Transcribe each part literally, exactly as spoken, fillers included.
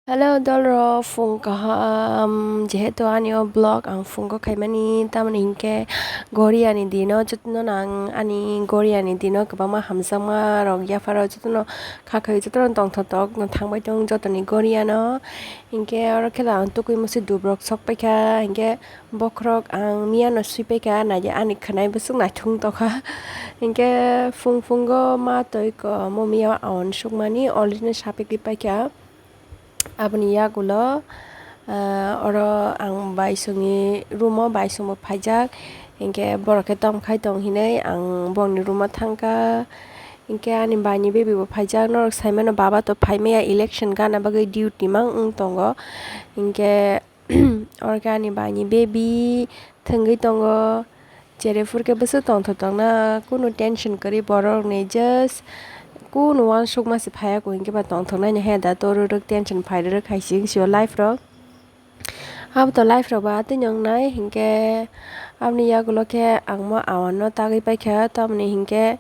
Hello dolrok, phung kaham. Jehetu ani o vlog ang phungo khaimani, tamoni hinkhe Goriani dino jotono ang ani Goriani dino kwbangma hamjakma rok yapharo jotono khakhai jotono tongthok tok no thangbai tong jotoni Goriano. Hinkhe oro khela ang tukui musi dubrok sok paikha, hinkhe bokhorok ang miyano sui paikha, naidi ani khwnai bwswk naithok tongkha. Hinkhe phung phungo ma twi ko mo miya awan sukmani already no sapikwi paikha. Aboni yagulo, ah, oro ang baisongni room o baisongbo phaijak, hinkhe borok khe tongkhai tong hinwi ang bongni room o thangkha. Hinkhe ani baini baby bo phaijak, norok saimano baba to phaimaya election gana bagwi duty mang wng tongo, hinkhe oro khe ani baini baby thwngwi tongo. Cherefru khe bwswk tongthok tongna, kunu tension kwrwi borokni, just kunu uansukma se phaiya kho, hinkhe ba tongthoknai no he da, to rwrwk tension phai rwrwk hai se wng sio life rok. Abo to life rok ba atwi no wngnai, hinkhe aboni yagulo khe ang mo awan no tagwi paikha, tamoni hinkhe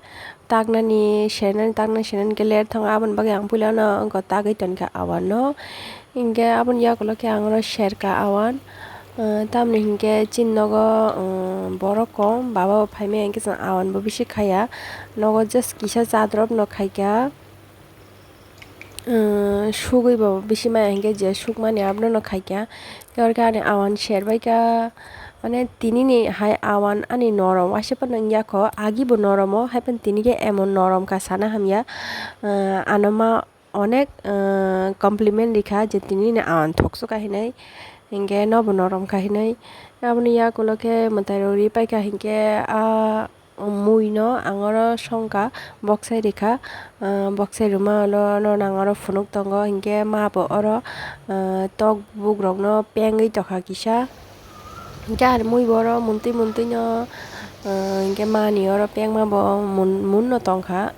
taknani sernani, taknani sernani khe ler thango, aboni bagwi ang puilano wngkha tagwi tonkha awan no. Hinkhe aboni yagulo khe ang oro serka awan, ah, tamoni hinkhe chini nogo, ah, borok kom, baba bo phaimaya hinkhe chwng awan bo bisi khaiya, nogo just kisa cha drop no khaikha, ah, sugwi bo bisi maya hinkhe je sukmani abono no khaikha, tei oro khe ani awan serbaikha, mane tinini hai awan ani norom waisa phano wngya kho, agi bo norom o, hai phano tini khe emon norom kha sana hamya, ah, ano ma. Onek, ah, compliment rikha je tini ni awan thoksoka hinwi, hinkhe nobo norom kha hinwi. Aboni yagulo khe mwtai rok ri paikha hinkhe, ah, mui no ang oro songkha, boksai rikha, ah, boksai rwma ulo no nang oro phunuk tongo, hinkhe ma bo oro, ah, tok buk rok no pengwi tongkha kisa. Hinkhe ari mui bo oro muntwi muntwi no, ah, hinkhe mani oro pengma bo mun, mun no tongkha.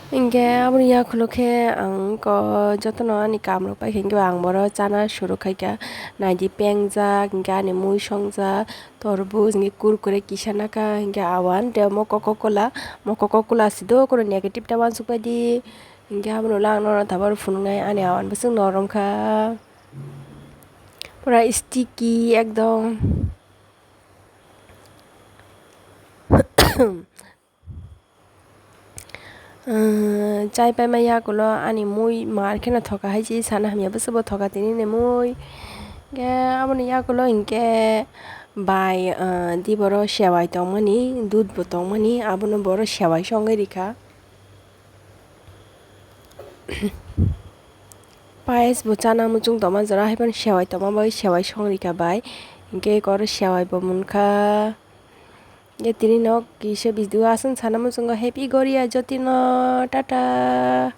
Hinkhe aboni yagulo khe ang ko jotono ani kam rok paikha, hinkhe ang boro chana suru khaikha, naidi pengjak, hinkhe ani mui songjak, torbuj, hinkhe kurkure kisa naka, hinkhe awan, tei omo Coca Cola, omo Coca Cola si do, kunu negative ta uansuk pai di, hinkhe abono ulo ang nono tabuk phunuknai, ani awan bwswk norom kha, pura sticky ekdom. Chai paima yagulo ani mui mar kheno thoka hai se sana hamya bwswk bo thoka tini ni mui. Hinkhe aboni yagulo hinkhe bai, ah, di boro sewai tongmani, dudh bo tongmani, abono boro sewai songwi rikha. Payas bo chana muchung tongma jora hai phano sewai tongma bai sewai song rikha bai. Hinkhe eko oro sewai bo munkha. Hinkhe tini nok kisa video aswk sana muchungo, happy Goria jotino, tata.